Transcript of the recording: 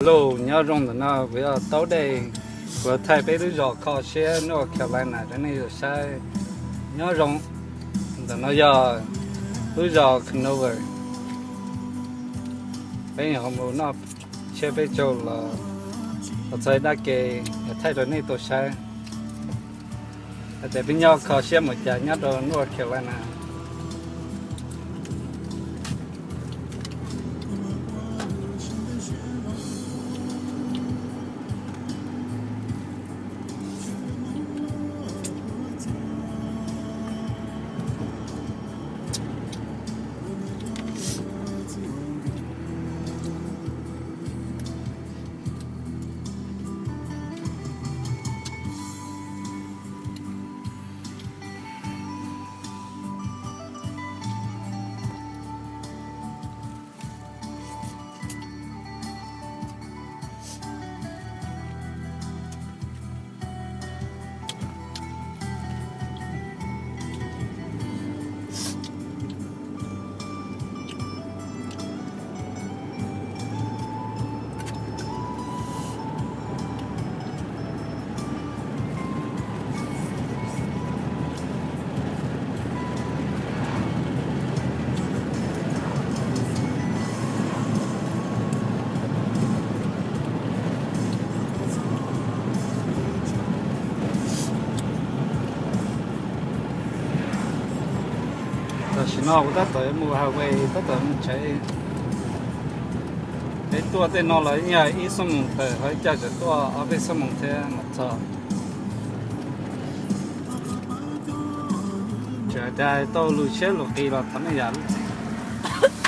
Hello, nyob zoo ntawm no kuv yog Taub Dej, kuv thaij peb lub zos kho siab North Carolina rau nej saib. Nyob zoo, ntawm no yog lub zos Conover. Peb yuav mus noj tsiab peb caug los txog dab ke, thaij rau nej tau saib. Hais tias peb nyob kho siab mus cas nyob rau North Carolina. Tam sim no kuv tab tom mus highway, tab tom mus tsev. Peb tuaj tej no los yeej yog ib xuab moos tawm, ho ib co tseem tuaj ob peb xuab moos thiab los txog. Tseem hais tias tau lus siab lus qis los thov nej zam lub txim.